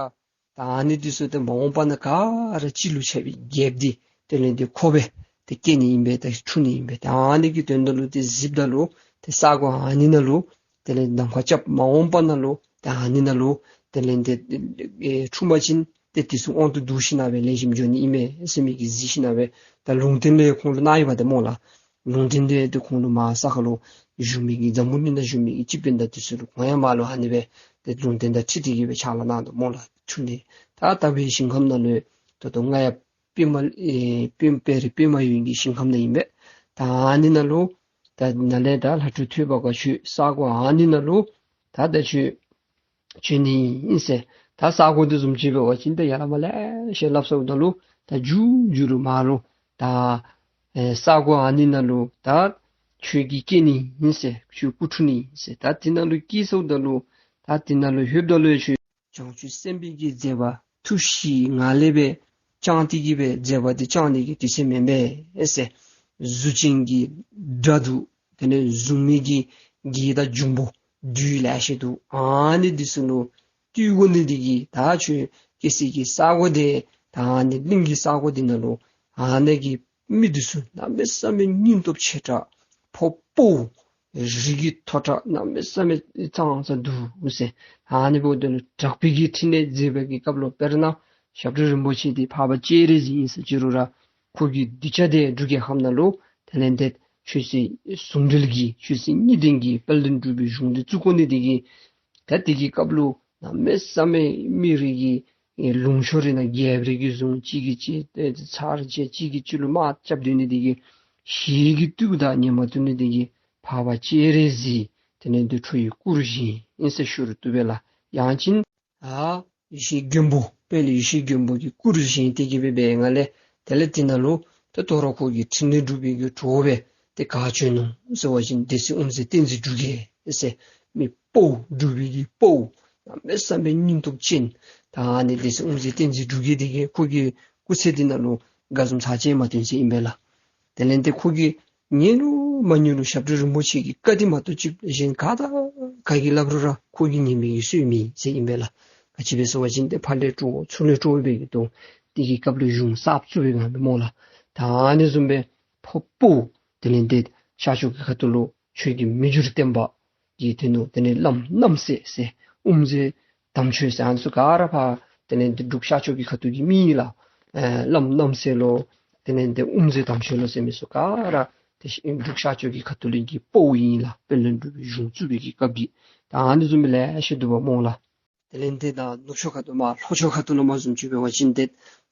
ད་ཨ་ནི་འདི་ཚུ་ཏེ་མ་འོངས་པ་ནང་ག་ར་གཅིག་ལུ་ཆགས་པའི་རྒྱལཔོ་འདི་དེ་ལས་ཏེ་ཁོ་སྦེ་ཏེ་སྐྱེ་ནི་ཨིན་པས། ཏེ་འཁྲུངས་ནི་ཨིན་པས། ཏེ་ཨ་ནི་གི་དོན་དག་ལུ་ཏེ་གཟིགསཔ་ད་ལུ་ཏེ་ས་གོ་ཨ་ནི་ནང་ལུ་དེ་ལས་གདམ་ཁ་རྐྱབ་མ་འོངས་པ་ནང་ལུ་ཏེ་ཨ་ནི་ནང་ལུ་དེ་ལས་ཏེ་ཨེ་འཁྲུངས་པ་ཅིན་ཏེ་དེ་ཚུ་དབང་དུ་བསྡུ་ཞིནམ་སྦེ་ལེགས་ཤོམ་འགྱོ་ནི་ཨིན་མས་ཟེར་མི་གི་གཟིགས་ཞིནམ་སྦེ་ད་ལུང་བསྟན་ལས་ཁོང་ལུ་གནང་ཡི་པ་ཏེ་སྨོ་ལགས། ལུང་བསྟན་འདི་ཏེ་ཁོང་ལུ་མར་ས་ཁར་ལུ་བཞུགས་མི་གི་འཛམ་བུ་གླིང་ནང་བཞུགས་མི་གི་སྤྱི་དཔོན་དང་དེ་ཚུ་ལུ་ཁོང་ཡང་མར་ལུ་ཨ་ནི་སྦེ་ཏེ་ལུང་བསྟན་དང་འཁྲིལ་ཏེ་གི་སྦེ་ཕྱག་ལཱ་གནང་དོ་སྨོ་ལགས། ཐུགས་ནི་ད་དག་པའི་ཞིང་ཁམས་ནང་ལུ་ད་ལྟོ་རྔ་ཡབ་པདྨ་ཨེ་པདྨ་དཔལ་རི་པདྨ་འོད་ཀྱི་ཞིང་ཁམས་ནང་ཨིན་པས། ད་ཨ་ནི་ནང་ལུ་ད་ནཱ་ལས་ད་ལྷ་ཕྲུག་ཐོས་པ་དགའ་ཁྱོད་ས་གོ་ཨ་ནི་ནང་ལུ་ད་ད་ཁྱོད་བྱོན་ནི་ཨིན་ཟེར། ད་ས་གོ་འདི་བཟུམ་ཅིག་འབད་བ་ཅིན་ད་ཡར་ལས་མར་ལེ་ཤ་སླབ་སོངམ་ད་ལུ་ད་མཇུག་མཇུག་ལུ་མར་ལུ་ད་ཨེ་ས་གོ་ཨ་ནི་ནང་ལུ་ད་ཁྱོད་ཀྱིས་སྐྱེ་ནི་ཨིན་ཟེར། ཁྱོད་སྐུ་འཁྲུངས་ནི་ཨིན་ཟེར། ད་དེ་ནང་ལུ་སྐྱེས་སོངམ་ད་ལུ་ད་དེ་ནང་ལུ་ལྷོདཔ་ད་ལུ་ཁྱོད་བྱང་ཆུབ་སེམས་དཔའི་གི་མཛད་པ་ ཐུགས་ཞིབ་ངང་ལས་སྦེ་བཅང་སྟེ་གི་སྦེ་མཛད་པ་འདི་བཅང་ནི་གི་དུས་ཚོད་མེན་པས་ཟེར། གཟུགས་ཅན་གྱི་དགྲ་འདུལ། དེ་ལས་གཟུགས་མེད་ཀྱི་བགེགས་དང་འབྱུང་པོ་བདུད་ལེ་ཤ་འདུག། ཨ་ནི་འདི་ཚུ་ལུ་བཏུལ་དགོ་ནི་འདི་གིས་ད་ཁྱོད་སྐྱེ་སའི་གི་ས་གོ་འདི་ད་ཨ་ནི་གླིང་གི་ས་གོ་འདི་ནང་ལུ་ཨ་ནི་གི་མི་འདི་ཚུ་གནམ་མེད་ས་མེད་སྙིང་སྟོབས་ཆེ་དྲགས་ཕོ་དཔའ་བོ་རིགས་ཀྱི་མཐོ་དྲགས་གནམ་མེད་ས་མེད་ཙང་ཙང་འདུག་ཟེར། ཨ་ནི་འབདཝ་ད་ལུ་དྲག་པོའི་གི་ཕྲིན་ལས་མཛད་པའི་གི་སྐབས་ལུ་དཔེར་ན་ཞབས་དྲུང་རིན་པོ་ཆེ་འདི་འཕགས་པ་སྤྱན་རས་གཟིགས་ཨིན་ཟེར་ཅི་རུང་ར་ཁོ་གི་གདུལ་བྱ་འདི་འབྲུག་རྒྱལ་ཁབ་ནང་ལུ་དེ་ལས་ཏེ་ཆོས་སྲིད་ཟུང་འབྲེལ་གྱི་ཆོས་སྲིད་གཉིས་ལྡན་གྱི་དཔལ་ལྡན་འབྲུག་པའི་གཞུང་འདི་བཙུགས་དགོ་ནི་འདི་གིས་ད་དེ་གི་སྐབས་ལུ་གནམ་མེད་ས་མེད་མི་རིགས་ཀྱི་ལུང་ཕྱོགས་རེ་ནང་རྒྱལཔོ་རེ་གིས་བཟུང་གཅིག་གིས་གཅིག་ཚར་བཅད་གཅིག་གིས་གཅིག་ལུ་དམག་རྐྱབ་སྡོད་ནི་འདི་གིས་ཞི་གི་བཏུལ་དང་ཉེས་པ་བཏུལ་ནི་འདི་གིས་འཕགས་པ་སྤྱན་རས་གཟིགས་དེ་ལས་ཏེ་ཁྲོ་བོའི་སྐུ་རུ་བཞེངས་ཨིན་ཟེར་ཞུ་རུང་བཏུབ་པས་ལགས། ཡང་ཅིན་ཨ་ཡེ་ཤེས་མགོན་པོ་དཔལ་ཡེ་ཤེས་མགོན་པོ་གི་སྐུ་རུ་བཞེངས་ཏེ་གི་སྦེ་འབད་ནི་ལས་དེ་ལས་དེ་ནང་ལུ་ད་དོ་རུང་ཁོ་གི་ཕྲིན་ལས་སྒྲུབ་པའི་གི་གྲོགས་སྦེ་ཏེ་ག་བྱོན་ནུག་ཟེར་བ་ཅིན་སྡེ་སྲིད་དབུ་མཛད་བསྟན་འཛིན་འབྲུག་རྒྱལ་ཟེར་མི་དཔའ་བོ་འབྲུག་པའི་གི་དཔའ་བོ་གནམ་མེད་ས་མེད་སྙིང་སྟོབས་ཅན། ད་ཨ་ནི་སྡེ་སྲིད་དབུ་མཛད་བསྟན་འཛིན་འབྲུག་རྒྱལ་འདི་གིས་ཁོ་གི་སྐུ་ཚེ་འདི་ནང་ལུ་དགའ་འཛུམ་ཚར་གཅིག་མ་བཏོན་ཟེར་ཨིན་པས་ལགས། དེ་ལས་ཏེ་ཁོ་གིས་ཉན་རུང་མ་ཉན་རུང་ཞབས་དྲུང་རིན་པོ་ཆེ་གི་བཀའ་འདི་མ་གཏོགས་ཅིག་གཞན་ག་དང་ག་གིས་སླབ་རུང་ར་ཁོ་གིས་ཉན་མི་གི་སྲོལ་མེད་ཟེར་ཨིན་པས་ལགས། ག་ཅི་སྦེ་ཟེར་བ་ཅིན་ཏེ་ཕར་ལས་དཀྲོགས་ཚུར་ལས་དཀྲོགས་སྦེ་གི་དོ་དེ་གི་སྐབས་ལུ་གཞུང་གསརཔ་བཙུགས་པའི་སྒང་སྦེ་སྨོ་ལགས། ད་ཨ་ནི་བཟུམ་སྦེ་ཕོ་དཔའ་བོ་དེ་ལས་ཏེ་ཤར་ཕྱོགས་ཀྱི་ཁ་ཐུག་ལུ་ཆོས་རྒྱལ་མི་འགྱུར་བརྟན་པ་གི་དེ་ནང་དེ་ལས་བླམ་རྣམ་སྲས་ཟེར་དབུ་མཛད་དམ་ཆོས་ཟེར་ཨ་ནི་ཚུ་ག་ར་ཕར་དེ་ལས་ཏེ་འབྲུག་ཤར་ཕྱོགས་ཀྱི་ཁ་ཐུག་གི་མི་ཨིན་ལགས། ཨེ་བླམ་རྣམ་སྲས་ལོ་དེ་ལས་ཏེ་དབུ་མཛད་དམ་ཆོས་ལོ་ཟེར་མི་ཚུ་ག་ར་ཏེ་འབྲུག་ཤར་ཕྱོགས་ཀྱི་ཁ་ཐུག་ལུ་གི་དཔའ་བོ་ཨིན་ལགས། དཔལ་ལྡན་འབྲུག་པའི་གཞུང་བཙུགས་པའི་གི་སྐབས་ཀྱི་ད་ཨ་ནི་བཟུམ་སྦེ་ལེ་ཤ་འདུག་པ་སྨོ་ལགས། དེ་ལས་ཏེ་ད་ནུབ་ཕྱོགས་ཁ་ཐུག་མར་ལྷོ་ཕྱོགས་ཁ་ཐུག་ལུ་མར་བཟུམ་ཅིག་འབད་བ་ཅིན་ཏེ་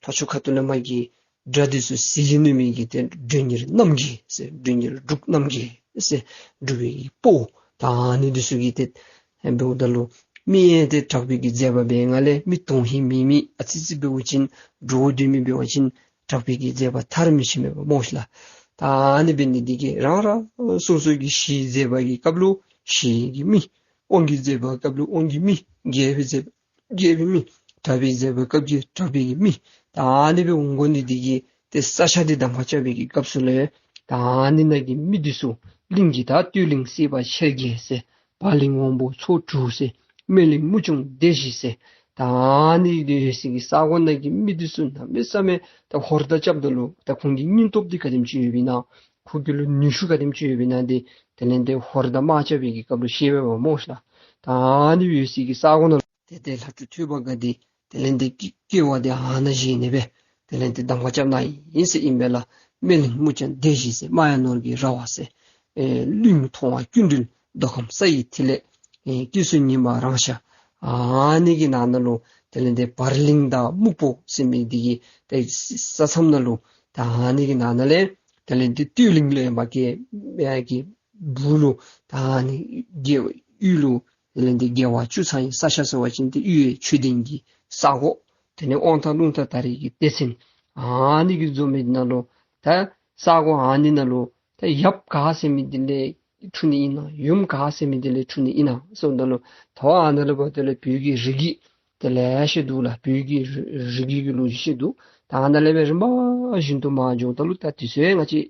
ལྷོ་ཕྱོགས་ཁ་ཐུག་ལུ་མར་གྱི་དགྲ་འདི་ཚུ་ཟིལ་གྱིས་གནོན་མི་གི་ཏེ་མགྲོན་གཉེར་རྣམ་རྒྱལ་ཟེར་མགྲོན་གཉེར་འབྲུག་རྣམ་རྒྱལ་ཟེར་འབྲུག་པའི་དཔའ་བོ་ད་ཨ་ནི་འདི་ཚུ་གིས་ཏེ་འབདཝ་ད་ལུ་མི་ཨེ་ཏེ་དྲག་པོའི་གི་མཛད་པ་འབད་ནི་ལས་མི་དོན་ཧིང་མེད་མི་ཨ་ཙི་ཙི་འབད་བ་ཅིན་འདྲོག་སྡོད་མི་འབད་བ་ཅིན་དྲག་པོའི་གི་མཛད་པ་མཐར་མི་ཕྱིན་མས་པ་སྨོ་ཤིག་ལགས། ད་ཨ་ནི་འབད་ནི་འདི་གིས་རང་རང་སོ་སོ་གི་ཞི་བའི་མཛད་པ་གི་སྐབས་ལུ་ཞི་བའི་མི་དབང་གི་མཛད་པ་སྐབས་ལུ་དབང་གི་མི་རྒྱས་པའི་མཛད་པ་རྒྱས་པའི་མི་དྲག་པོའི་མཛད་པ་སྐབས་ཀྱི་དྲག་པོའི་གི་མི་ད་ཨ་ནི་སྦེ་འོང་དགོ་ནི་འདི་གིས་ཏེ་ས་ཆ་འདི་གདམ་ཁ་རྐྱབ་པའི་གི་སྐབས་སུ་ལས་ད་ཨ་ནི་ནང་གི་མི་འདི་ཚུ་གླིང་གི་ད་སྟོད་གླིང་སྲིད་པ་ཆེར་རྒྱས་ཟེར་བར་གླིང་དབང་པོ་ཚོ་དྲུག་ཟེར་སྨད་གླིང་མུ་ཆུང་སྡེ་བཞི་ཟེར་ད་ཨ་ནི་འདི་ཡོད་སའི་གི་ས་གོ་ནང་གི་མི་འདི་ཚུ་གནམ་མེད་ས་མེད་ད་ཧོར་དང་རྐྱབ་ད་ལུ་ད་ཁོང་གི་སྙིང་སྟོབས་འདི་ག་དེམ་ཅིག་ཡོདཔ་ཨིན་ན་ཁོང་གི་ལུ་ནུས་ཤུགས་ག་དེམ་ཅིག་ཡོདཔ་ཨིན་ན་འདི་དེ་ལས་ཏེ་ཧོར་དང་དམག་རྐྱབ་པའི་གི་སྐབས་ལུ་ཤེས་པས་པ་སྨོ་ཤིག་ལགས། ད་ཨ་ནི་ཡོད་སའི་གི་ས་གོ་ནང་ལུ་ཏེ་ཏེ་ལྷ་སྤྲུལ་ཐོས་པ་དགའ་བདེ་དེ་ལས་ཏེ་སྐྱེ་སྐྱེ་བ་འདི་ཨ་ནཱ་བཞེས་ནི་སྦེ་དེ་ལས་ཏེ་གདམ་ཁ་རྐྱབ་གནང་ཡི་ཟེར་ཨིན་པས་ལགས། སྨད་གླིང་མུ་ཆུང་སྡེ་བཞི་ཟེར་རྨ་ཡ་ནོར་གྱི་ར་བ་ཟེར་ཨེ་གླིང་མཐོང་བ་ཀུན་འདུལ་མདོ་ཁམས་ས་ཡི་ཐིག་ལེ་ཨེ་སྐྱེ་ཚུལ་ཉི་མ་རང་ཤར་ཨ་ནི་གི་ནང་ན་ལུ་དེ་ལས་ཏེ་བར་གླིང་དང་སྨུག་པོ་ཟེར་མི་འདི་གི་ཏེ་ས་མཚམས་ནང་ལུ་ད་ཨ་ནི་གི་ནང་ན་ལས་དེ་ལས་ཏེ་སྟོད་གླིང་ལས་མར་གྱི་ཡར་གྱི་སྦུག་ལུ་ད་ཨ་ནི་གི་དབུས་ལུ་དེ་ལས་ཏེ་རྒྱལ་བ་བཅུ་ཚང་གི་ས་ཆ་ཟེར་བ་ཅིན་ཏེ་དབུས་ཆོས་ལྡན་གྱི་ས་གོ། དེ་ལས་དབང་ཐང་རླུང་རྟ་དར་བའི་གི་སྡེ་ཚན་ཨ་ནི་གིས་འཛོམས་མི་ནང་ལུ་ད་ས་གོ་ཨ་ནི་ནང་ལུ་ད་ཡབ་ག་ཟེར་མི་འདི་ལས་འཁྲུངས་ནི་ཨིན་ན་ཡུམ་ག་ཟེར་མི་འདི་ལས་འཁྲུངས་ནི་ཨིན་ན་ཟེརཝ་ད་ལུ་ད་ཨ་ནཱ་ལས་འབདཝ་ད་ལུ་བོད་ཀྱི་རིགས་ཀྱི་དེ་ལེ་ཤ་འདུག་ལགས། བོད་ཀྱི་རིགས་རིགས་ཀྱི་ལོ་རྒྱུས་ཅིག་འདུག། ད་ཨ་ནཱ་ལས་སྦེ་རིམ་པ་བཞིན་དུ་མར་འགྱོཝ་ད་ལུ་ད་དུས་ཚོད་ང་བཅས་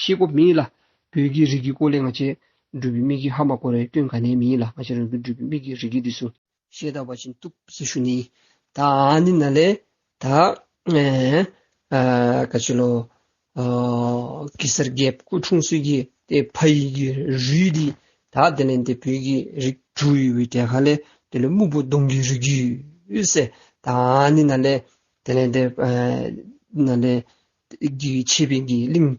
ཤེས་དགོཔ་མེད་ལགས། བོད་ཀྱི་རིགས་ཀྱི་སྐོར་ལས་ང་བཅས་འབྲུག་པའི་མི་གིས་ཧ་མ་གོ་བའི་སྐྱོན་ག་ནི་མེད་ལགས། ང་བཅས་རང་གི་འབྲུག་པའི་མི་གི་རིགས་ཀྱི་འདི་ཚུ་ཤེས་ད་པ་ཅིན་བཏུབ་ཟེར་ཞུ་ནི། ད་ཨ་ནི་ནང་ལས་ད་ཨེ་ཨ་ག་ཅི་ལོ་ཨ་གེ་སར་རྒྱལཔོ་སྐུ་འཁྲུངས་ས་གི་ཏེ་ཕ་ཡི་གི་རུས་འདི་ད་དེ་ལས་ཏེ་བོད་ཀྱི་རིགས་དྲུག་ཡོད་པའི་གྲས་ཁ་ལས་དེ་ལས་སྨུག་པོ་གདོང་གི་རིགས་ཀྱི་ཡོད་ཟེར། ད་ཨ་ནི་ནང་ལས་དེ་ལས་ཏེ་ཨེ་ནང་ལས་གི་ཆེ་བའི་གི་གླིང་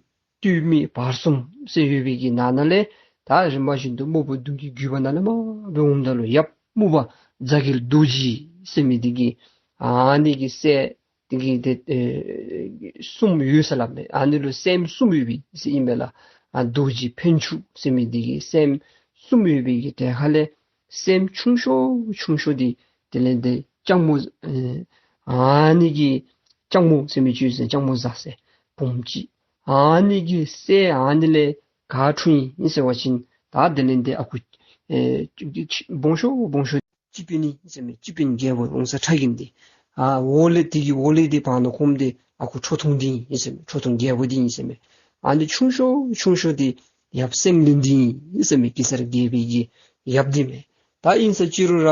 སྟོད་སྨད་བར་གསུམ་ཟེར་ཡོད་པའི་གི་ནང་ན་ལས་ད་རིམ་པ་བཞིན་དུ་སྨུག་པོ་གདོང་གི་བརྒྱུད་པ་ནང་ལས་མར་འབད་འོངམ་ད་ལུ་ཡབ་སྨུག་པ་རྫ་རྒྱལ་རྡོ་རྗེ་ཟེར་མི་འདི་གིས་ཨ་ནི་གི་སྲས་འདི་གི་ཏེ་ཨེ་གསུམ་ཡོད་ཟེར་སླབ་མས། ཨ་ནི་ལུ་སྲསམོ་གསུམ་ཡོད་པའི་ཟེར་ཨིན་པས་ལགས། ཨ་རྡོ་རྗེ་འཕན་ཕྱུག་ཟེར་མི་འདི་གི་སྲསམོ་གསུམ་ཡོད་པའི་གི་གྲས་ཁ་ལས་སྲསམོ་ཆུང་ཤོས་ཆུང་ཤོས་འདི་དེ་ལས་ཏེ་ལྕགས་མོ་ཨེ་ཨ་ནི་གི་ལྕགས་མོ་ཟེར་མི་ཅིག་ཡོད་ཟེར། ལྕགས་མོ་བཟའ་ཟེར་བུམོ་ཅིག། ཨ་ནི་གི་སྲས་ཨ་ནི་ལས་ག་འཁྲུངས་ཡི་ཟེར་བ་ཅིན་ད་དེ་ལས་ཏེ་ཨ་ཁུ་ཨེ་སྦོམ་ཤོས་སྦོམ་ཤོས་སྤྱི་དཔོན་ཨིན་ཟེར་མི་སྤྱི་དཔོན་རྒྱལ་པོ་ལོང་ས་ཁྲ་རྒན་འདི་ ཨ་འོག་ལས་དེ་གི་འོག་ལས་དེ་བར་ན་ཁོམ་དེ་ཨ་ཁུ་ཁྲོ་ཐུང་འདི་ཨིན་ཟེར་མས། ཁྲོ་ཐུང་རྒྱལ་པོ་འདི་ཨིན་ཟེར་མས། ཨ་ནི་ཆུང་ཤོས་ཆུང་ཤོས་དེ་ཡབ་སེང་བློན་འདི་ཨིན་ཟེར་མས། གེ་སར་རྒྱལ་པོའི་གི་ཡབ་འདི་མས། ད་ཨིན་ས་ཅི་རུང་ར་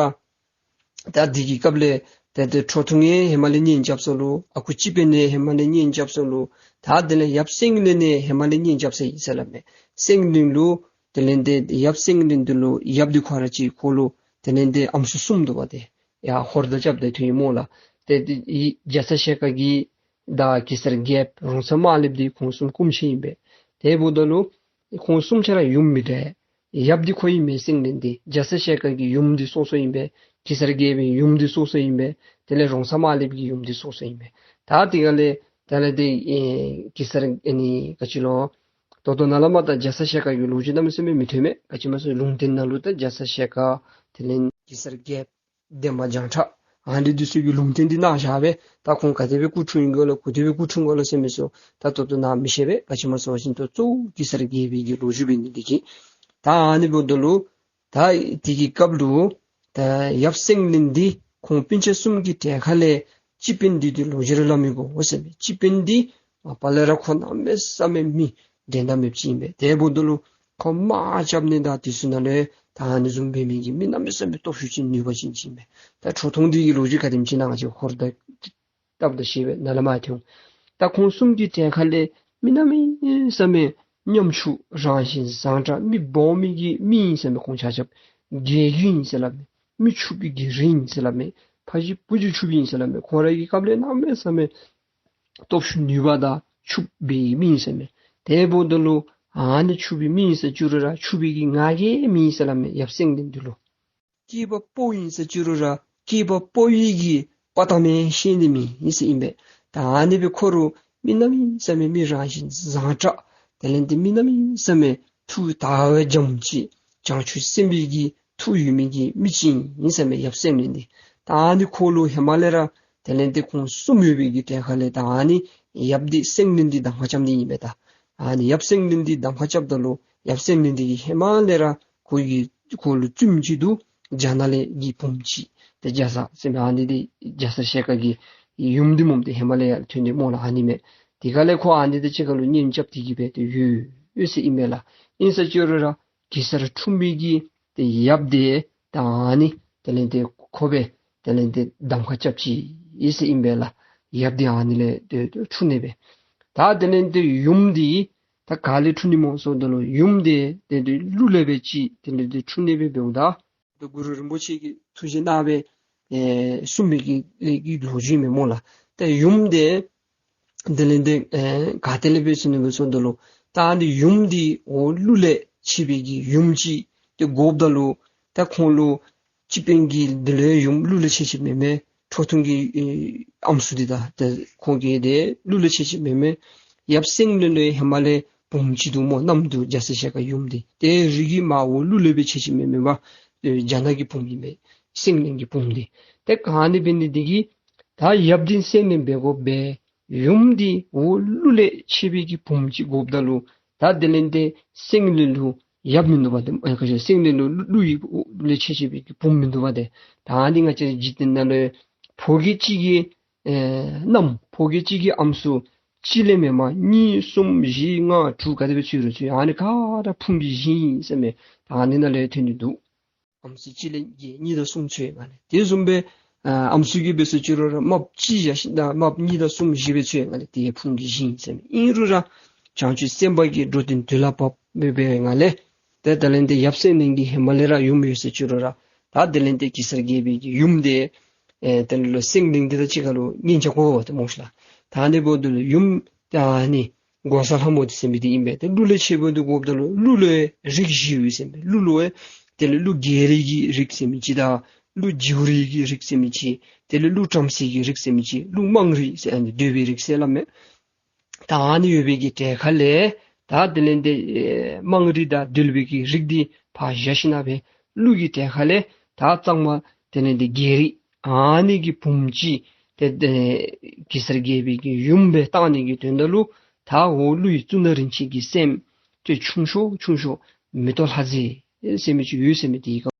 ད་དེ་གི་སྐབས་ལས་ཏེ་ཏེ་ཁྲོ་ཐུང་ཡང་ཧེ་མ་ལས་གཉེན་རྐྱབ་སོ་ལོ། ཨ་ཁུ་སྤྱི་དཔོན་ཡང་ཧེ་མ་ལས་གཉེན་རྐྱབ་སོ་ལོ། ད་དེ་ལས་ཡབ་སེང་བློན་ཡང་ཧེ་མ་ལས་གཉེན་རྐྱབ་ས་ཨིན་ཟེར་སླབ་མས། སེང་བློན་ལུ་དེ་ལས་ཏེ་ཡབ་སེང་བློན་འདི་ལུ་ཡབ་འདི་ཁོ་ར་ཅིག་ཁོ་ལུ་དེ་ལས་ཏེ་ཨམ་སྲུ་གསུམ་འདུག་པ་ཏེ། ཡ་ཧོར་དང་རྐྱབ་སྟེ་ཐོན་ཡི་སྨོ་ལགས། ཏེ་ཏེ་ཡི་རྒྱ་ཚ་ཞལ་དཀར་གྱི་དང་གེ་སར་རྒྱལཔོ་རོང་ཚ་དམར་ལེབ་འདི་ཁོང་གསུམ་སྐུ་མཆེད་ཨིན་པས། དེ་འབདཝ་ད་ལུ་ཁོང་གསུམ་ཆ་ར་ཡུམ་མི་འདྲ། ཡབ་འདི་ཁོ་ཨིན་མས་སེང་བློན་འདི། རྒྱ་ཚ་ཞལ་དཀར་གྱི་ཡུམ་འདི་སོ་སོ་ཨིན་པས། གེ་སར་རྒྱལ་པོའི་ཡུམ་འདི་སོ་སོ་ཨིན་པས། དེ་ལས་རོང་ཚ་དམར་ལེབ་ཀྱི་ཡུམ་འདི་སོ་སོ་ཨིན་པས། ད་དེ་ག་ལས་ད་ལས་ཏེ་ཨེ་གེ་སར་ཨ་ནི་ག་ཅི་ལོ། ད་ལྟོ་ནཱ་ལས་མར་ད་རྒྱ་ཚ་ཞལ་དཀར་གྱི་ལོ་རྒྱུས་གནམ་མེད་ས་མེད་མི་ཐོན་མས། ག་ཅི་སྨོ་ཟེར་ལུང་བསྟན་ནང་ལུ་ད་རྒྱ་ཚ་ཞལ་དཀར་དེ་ལས་གེ་སར་རྒྱལཔོ་འདན་མ་བྱང་ཁྲ་ཨ་ནི་འདི་ཚུ་གི་ལུང་བསྟན་འདི་གནང་བཞག་པས། ད་ཁོང་ག་དེ་སྦེ་སྐུ་འཁྲུངས་ཡི་ག་ལོ་ག་དེ་སྦེ་སྐུ་འཁྲུངས་ག་ལོ་ཟེར་མི་ཚུ་ད་ད་ལྟོ་ནཱ་མི་ཤེས་པས། ག་ཅི་སྨོ་ཟེར་བ་ཅིན་ད་གཙོ་བོ་གེ་སར་རྒྱལ་པོའི་གི་ལོ་རྒྱུས་འབད་ནི་འདི་གིས། ད་ཨ་ནི་འབདཝ་ད་ལུ་ད་དེ་གི་སྐབས་ལུ་ད་ཡབ་སེང་བློན་འདི་ཁོང་སྤུན་ཆ་གསུམ་གྱི་གྲལ་ཁ་ལས་སྤྱི་དཔོན་འདི་འདི་ལོ་རྒྱུས་ར་སླབ་མི་དགོ་ཟེར་མས། སྤྱི་དཔོན་འདི་མ་པ་ལས་ར་ཁོ་གནམ་མེད་ས་མེད་མི་འགྲན་ཟླ་མེདཔ་ཅིག་ཨིན་པས། དེ་འབདཝ་ད་ལུ་ཁོ་དམག་རྐྱབ་ནི་དང་དེ་ཚུ་ནང་ལས་ད་ཨ་ནི་བཟུམ་འབད་མི་གི་མི་གནམ་མེད་ས་མེད་སྟོབས་ཤུགས་ཅན་ནུས་པ་ཅན་ཅིག་ཨིན་པས། ད་ཁྲོ་ཐུང་འདི་གི་ལོ་རྒྱུས་ག་དེམ་ཅིག་ནཱ་ང་བཅས་ཧོར་དང་སྟབས་དང་ཤེས་པས། ནཱ་ལས་མར་ཐོན། ད་ཁོང་གསུམ་གྱི་གྲལ་ཁ་ལས་མི་གནམ་མེད་ས་མེད་ཉམ་ཆུང་རང་བཞིན་བཟང་དྲགས་མི་སྦོམ་མི་གི་མི་ཨིན་ཟེར་མས། ཁོང་ཆ་ཁྱབ་རྒྱལ་རྒྱུད་ཨིན་ཟེར་སླབ་མས། མི་ཕྱུག་པོའི་གི་རིགས་ཨིན་ཟེར་སླབ་མས། ཕ་གཞིས་བུ་གཞིས་ཕྱུག་པོ་ཨིན་ཟེར་སླབ་མས། ཁོང་རའི་གི་སྐབས་ལས་གནམ་མེད་ས་མེད་སྟོབས་ཤུགས་ནུས་པ་དང་ཕྱུག་པའི་མི་ཨིན་ཟེར་མས། དེ་འབདཝ་ད་ལུ་ཨ་ནི་ཕྱུག་པའི་མི་ཨིན་ཟེར་ཅི་རུང་ར་ཕྱུག་པའི་གི་ང་རྒྱལ་མི་ཨིན་ཟེར་སླབ་མས། ཡབ་སེང་བློན་འདི་ལུ་སྐྱེས་པ་ཕོ་ཨིན་ཟེར་ཅི་རུང་ར་སྐྱེས་པ་ཕོ་ཡི་གི་དཔའ་གཏམ་ཡང་བཤད་ནི་མི་ཨིན་ཟེར་ཨིན་པས། ད་ཨ་ནི་སྦེ་ཁོ་ར་མི་གནམ་མེད་ས་མེད་མི་རང་བཞིན་བཟང་དྲགས་དེ་ལས་ཏེ་མི་གནམ་མེད་ས་མེད་མཐུ་དར་བ་འཇམ་ཅིག་བྱང་ཆུབ་སེམས་དཔའི་གི་མཐུ་ཡོད་མི་གི་མི་ཅིག་ཨིན་ཟེར་མས། ཡབ་སེང་བློན་འདི། ད་ཨ་ནི་ཁོ་ལུ་ཧེ་མ་ལས་ར་དེ་ལས་ཏེ་ཁོང་གསུམ་ཡོད་པའི་གི་གྲལ་ཁ་ལས་ད་ཨ་ནི་ཡབ་འདི་སེང་བློན་འདི་གདམ་ཁ་རྐྱབ་ནི་ཨིན་པས། ད་ཨ་ནི་ཡབ་སེང་བློན་འདི་གདམ་ཁ་རྐྱབ་ད་ལུ་ཡབ་སེང་བློན་འདི་གིས་ཧེ་མ་ལས་ར་ཁོ་གི་ཁོ་ལུ་བཙུནམོ་ཅིག་འདུག། རྒྱ་ནག་ལས་ཀྱི་བུམོ་ཅིག། ཏེ་རྒྱ་ཚ་ཟེར་མི་ཨ་ནི་འདི་རྒྱ་ཚ་ཞལ་དཀར་གྱི་ཡུམ་འདི་སྨོ། ཏེ་ཧེ་མ་ལས་ཡར་ཐོན་ཏེ་སྨོ་ལགས། ཨ་ནི་མས། དེ་ག་ལས་ཁོ་ཨ་ནི་འདི་གཅིག་ཁར་ལུ་གཉེན་རྐྱབ་སྟེ་གི་སྦེ་ཏེ་ཡོད་ཡོད་ཟེར་ཨིན་མས་ལགས། ཨིན་ས་ཅི་རུང་ར་གེ་སར་འཁྲུངས་པའི་གི་ཏེ་ཡབ་འདི་ད་ཨ་ནི་དེ་ལས་ཏེ་ཁོ་སྦེ་དེ་ལས་ཏེ་གདམ་ཁ་རྐྱབ་ཅི་ཨིན་ཟེར་ཨིན་པས་ལགས། ཡབ་འདི་ཨ་ནི་ལས་ཏེ་ཏེ་འཁྲུངས་ནི་སྦེ། ད་དེ་ལས་ཏེ་ཡུམ་འདི་ད་ག་ལས་འཁྲུངས་ནི་སྨོ་ཟེརཝ་ད་ལུ་ཡུམ་འདི་ཏེ་ཏེ་ཀླུ་ལས་སྦེ་ཅིག་དེ་ལས་ཏེ་འཁྲུངས་ནི་སྦེ་འབདཝ་ད། ད་གུ་རུ་རིན་པོ་ཆེ་གིས་ཐུགས་བཞེད་གནང་བའི་ཨེ་གསུངས་པའི་གི་ཨེ་གི་ལོ་རྒྱུས་མས་སྨོ་ལགས། ད་ཡུམ་འདི་དེ་ལས་ཏེ་ཨེ་ག་ཏེ་ལས་འབད་སོང་ནི་སྦེ་ཟེརཝ་ད་ལུ་ད་ཨ་ནི་ཡུམ་འདི་འོ་ཀླུ་ལས་ཆད་པའི་གི་ཡུམ་ཅིག་ཏེ་དགོཔ་ད་ལུ་ད་ཁོང་ལུ་སྤྱི་དཔོན་གྱི་འདི་ལུ་ཡུམ་ཀླུ་ལས་ཆད་ཆདཔ་མེན་མས། ཁྲོ་ཐུང་གི་ཨེ་ཨམ་སྲུ་འདི་ད་ཏེ་ཁོང་གི་འདི་ཀླུ་ལས་ཆད་ཆདཔ་མེན་མས། ཡབ་སེང་བློན་ལུ་ཧེ་མ་ལས་བུམོ་ཅིག་འདུག་སྨོ། མནའམ་འདུག། རྒྱ་ཚ་ཞལ་དཀར་ཡུམ་འདི་ཏེ་རིགས་ཀྱི་མ་འོ་ཀླུ་ལས་སྦེ་ཆད་ཆདཔ་མེན་མས་པ། ཨེ་རྒྱ་ནག་གི་བུམོ་ཨིན་མས། སེང་བློན་གྱི་བུམོ་འདི། ཏེ་ག་ནི་འབད་ནི་འདི་གིས་ད་ཡབ་འདི་སེང་བློན་འབད་དགོ་པས། ཡུམ་འདི་འོ་ཀླུ་ལས་ཆད་པའི་གི་བུམོ་ཅིག་དགོཔ་ད་ལུ་ད་དེ་ལས་ཏེ་སེང་བློན་ལུ་ཡབ་མིན་འདུག་པ་ཏེ། ཨེ་ག་ཅི་སེང་བློན་ལུ་ཀླུ་ཡི་ཀླུ་ལས་ཆད་ཆད་པའི་གི་བུམོ་མིན་འདུག་པ་ཏེ། ད་འདི་ང་བཅས་འཇིག་རྟེན་ནང་ལུ་ཕོ་རྒྱས་གཅིག་གི་ཨེ་མནའམ་ཕོ་རྒྱས་གཅིག་གི་ཨམ་སྲུ་གཅིག་ལས་མེན་པར་གཉིས་གསུམ་བཞི་ལྔ་དྲུག་ག་དེ་སྦེ་ཚུད་རུང་ཚུད་ཨ་ནི་ག་ར་ཕུང་གི་གཞི་ཨིན་ཟེར་མས། ད་འདི་ནང་ལུ་ཐོན་ཏེ་འདུག། ཨམ་སྲུ་གཅིག་ལས་བརྒྱད་གཉིས་དང་གསུམ་ཚུད་ཨ་ནི་དེ་བཟུམ་སྦེ་ཨ་ཨམ་སྲུ་གིས་འབད་སོང་ཅི་རུང་ར་རྨགཔ་གཅིག་བཞག་ཤིག་ད་རྨགཔ་གཉིས་དང་གསུམ་བཞི་སྦེ་ཚུད་ཨ་ནི་དེ་ཕུང་གི་གཞི་ཨིན་ཟེར་མས། ཨིན་རུང་ར་བྱང་ཆུབ་སེམས་དཔའ་གིས་འགྲོ་དོན་དུས་ལ་བབ་སྦེ་འབད་བའི་ངང་ལས་ཏེ་དེ་ལས་ཏེ་ཡབ་སེང་བློན་གྱིས་ཧེ་མ་ལས་ར་ཡུམ་ཡོད་ཟེར་ཅི་རུང་ར་ད་དེ་ལས་ཏེ་གེ་སར་རྒྱལ་པོའི་གི་ཡུམ་འདི་ཨེ་དེ་ལས་ལོ་སེང་བློན་འདི་དང་གཅིག་ཁར་ལུ་གཉེན་རྐྱབ་དགོ་པ་ཏེ་སྨོ་ཤིག་ལགས། ད་ཨ་ནི་འབདཝ་ད་ལུ་ཡུམ་ད་ཨ་ནི་འགོག་བཟའ་ལྷ་མོ་འདི་ཟེར་མི་འདི་ཨིན་པས། ཏེ་ཀླུ་ལས་ཆད་པ་འདི་དགོཔ་ད་ལུ་ཀླུ་ལུ་རིགས་བཞི་ཡོད་ཟེར་མས། ཀླུ་ལུ་དེ་ལས་ཀླུ་རྒྱལ་རིགས་ཀྱི་རིགས་ཟེར་མི་ཅིག་དང་ཀླུ་རྗེའུ་རིགས་ཀྱི་རིགས་ཟེར་མི་ཅིག། དེ་ལས་ཀླུ་བྲམ་ཟེ་གི་རིགས་ཟེར་མི་ཅིག། ཀླུ་དམངས་རིགས་ཟེར་ཨ་ནི་གདོལ་པའི་རིགས་ཟེར་སླབ་མས། ད་ཨ་ནི་ཡོད་པའི་གི་གྲལ་ཁ་ལས་ད་དེ་ལས་ཏེ་ཨེ་དམངས་རིགས་དང་གདོལ་པའི་གི་རིགས་འདི་ཕར་བཞག་ཞིནམ་སྦེ་ཀླུ་གི་གྲལ་ཁ་ལས་ད་གཙང་མ་དེ་ལས་ཏེ་རྒྱལ་རིགས་ཨ་ནི་གི་བུམོ་ཅིག་ཏེ་ཏེ་གེ་སར་རྒྱལ་པོའི་གི་ཡུམ་སྦེ་བཏང་ནི་གི་དོན་དག་ལུ་ད་འོ་ཀླུ་ཡི་གཙུག་ན་རིན་ཆེན་གྱི་སྲསམོ་ཏེ་ཆུང་ཤོས་ཆུང་ཤོས་མེ་ཏོག་ལྷ་མཛེས་ཟེར་མི་ཅིག་ཡོད་ཟེར་མི་འདི་གི་